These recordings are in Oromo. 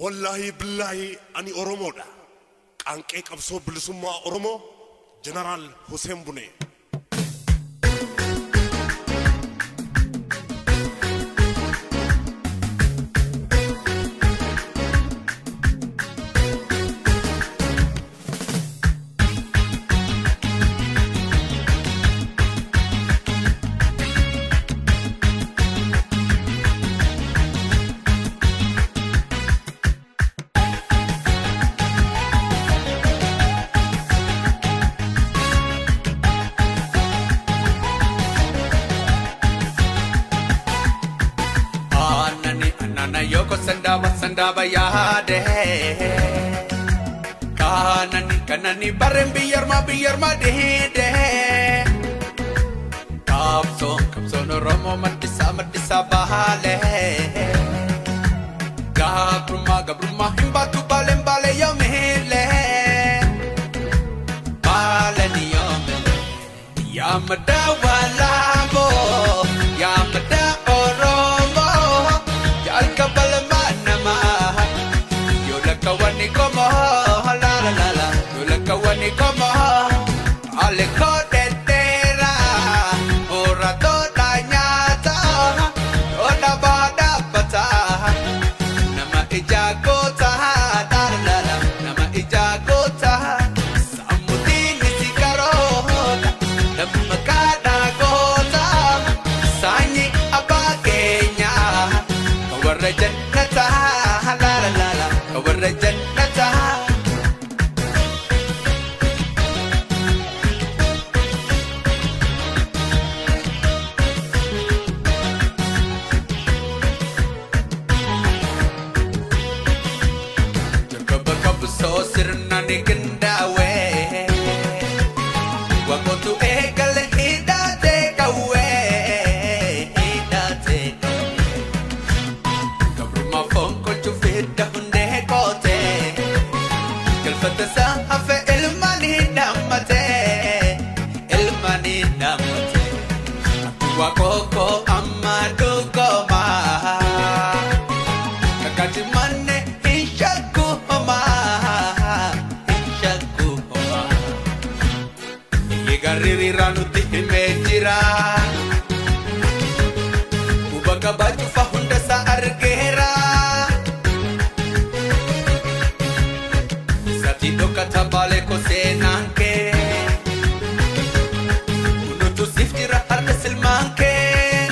Wallaahi billaahi ani Oromoodha. Qaanqee qabsoo bilisummaa Oromoo Jeneraal Hussein Bunee. Yoko sandaba sandaba yaade kanani kanani barren biyyarma biyyarma dihide qabsoon qabsoon Oromoo maddisa maddisa baale gabrummaa gabrummaa hin baatu baaleen baale yoomile baale ni yoomile yaa madda walaabo yaa madda Oromoo como la la la la, yo la kawani como ale kodetera, ora toda nyata, toda bada pata, nama ijakota, la la la, nama ijakota, samutini sikarota, nama kada kota, sanyi abakenya, kawarra jannata, la la la la, kawarra jannata. Sirna ni gendawe wakotu eegale hidate kawe hidate gabruma fonko chufida hunde kote galfata sahafe ilmani namate ilmani namate wakoko amadu koma kakati manne hishaku homa. Gariri nuti himee jira Uba kabaju fahunda sa argeera Sati dhokata baale ko seenaan kee Kunuutu siif jira harka silmaan kee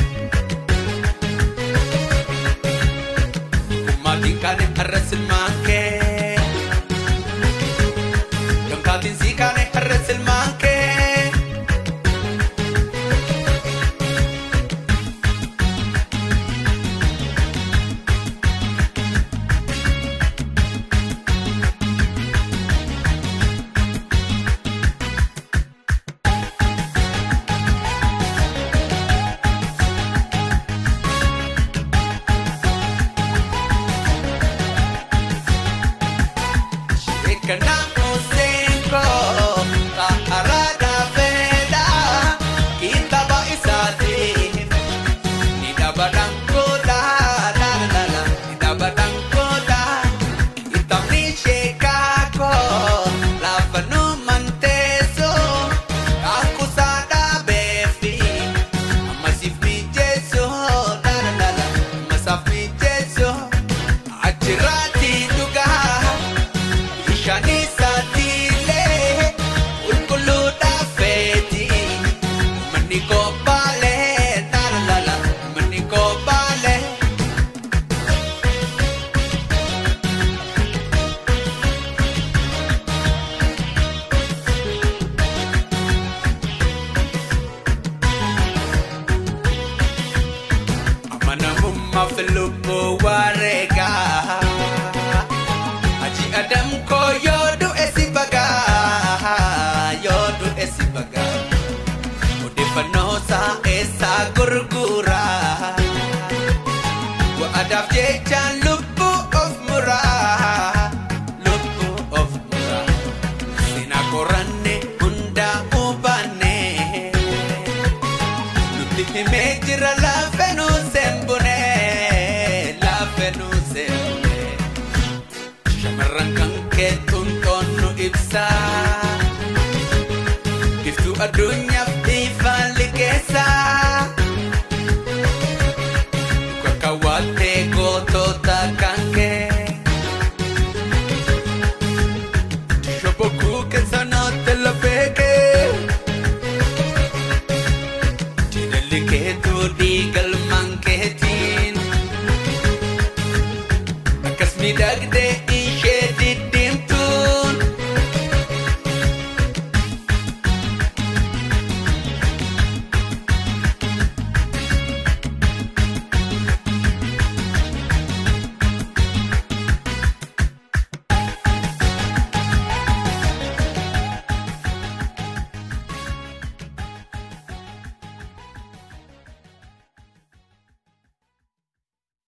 Kumaatiin kaane har'a silmaan kee Gamtaatiin sii kaane har'a silmaan kee. Kana usenko ka arada veda kitaba isati ni dabadanko da la la la ni dabadanko da itamni shekako la fanu manteso akusada befi amasif mi jesu la la la la amasaf mi jesu achirati duga Shani satile ulkulu da feti mani ko bale la la la mani ko bale. Amanamumma filupu warega Haji Adam ko yodu esibaga yodu esibaga odefanosa esa gurgura wa adaf jechan lubbu of mura lubbu of mura sina koranne hunda ubane nutti hime jira lafenu sembune lafenu sembune. keessa. Iftuu addunyaaf ifaan liqeessa. Kakawwaatee gootota kan kee. Shobokkuu keessa nootte lafee kee. Jidalli keetuu dhiigalmaan keetiin. Akkas miidhagdee